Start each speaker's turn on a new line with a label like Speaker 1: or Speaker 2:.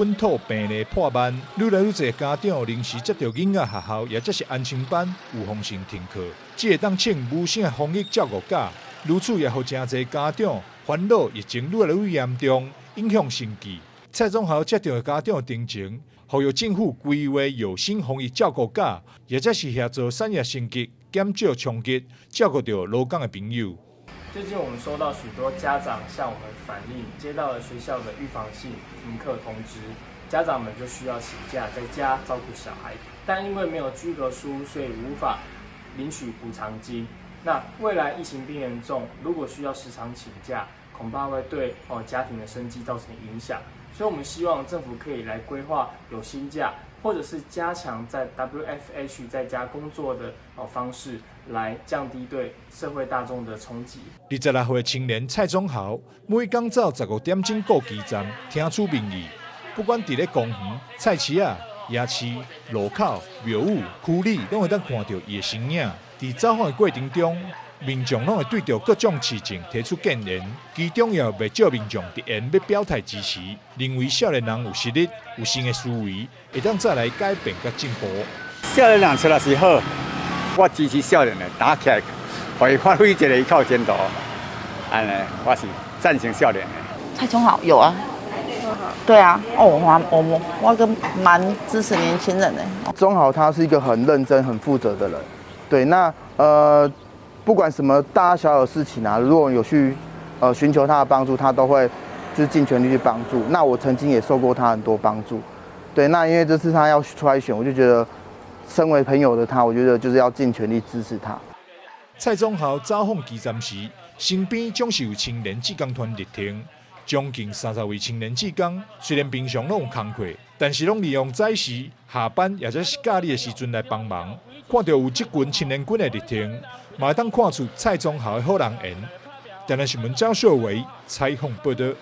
Speaker 1: 本土病例破萬，愈來愈濟家長臨時接著囡仔學校，抑者是安親班預防性停課，只會當請無薪的防疫照顧假。如此也予誠濟家長煩惱，疫情愈來愈嚴重，影響生計。蔡宗豪接著家長陳情，呼籲政府規劃有薪防疫照顧假，抑者是協助產業升級，減少衝擊，照顧著勞工的朋友。
Speaker 2: 最近我們收到許多家長向我們反映，接到了學校的預防性停課通知，家長們就需要請假在家照顧小孩，但因為沒有居隔書，所以無法領取補償金。那未來疫情變嚴重，如果需要時常請假，恐怕會對家庭的生計造成影響。所以，我們希望政府可以來規劃有薪假，或者是加強在 WFH 在家工作的方式，來降低對社會大眾的衝擊。
Speaker 1: 26歲青年蔡宗豪，每工走15點鐘過基站，聽取民意。不管佇咧公園、菜市仔、夜市、路口、廟宇、區里，攏會當看著伊的身影。佇走訪的過程中，民眾攏會對著各種市政提出建言，其中也有袂少民眾直言欲表態支持，認為少年人有實力、有新的思維，會當再來改變佮進步。
Speaker 3: 少年人出來是好，我支持少年的打起來，予伊發揮一下伊較有前途。按呢，我是贊成少年的。
Speaker 4: 蔡宗豪有啊，對啊，哦，我個蠻支持年輕人的。
Speaker 5: 宗豪他是一個很認真、很負責的人，對，那不管什麼大大小小的事情啊，如果有去尋求他的幫助，他都會就是盡全力去幫助。那我曾經也受過他很多幫助，對，那因為這次他要出來選，我就覺得身為朋友的他，我覺得就是要盡全力支持他。
Speaker 1: 蔡宗豪走訪基站時，身邊總是有青年志工團力挺，將近30位青年志工，雖然平常攏有工課，但是攏利用早時、下班抑者是假日的時陣來幫忙。看著有這群青年軍的力挺，嘛會當看出蔡宗豪的好人緣。台南新聞張秀偉採訪報導。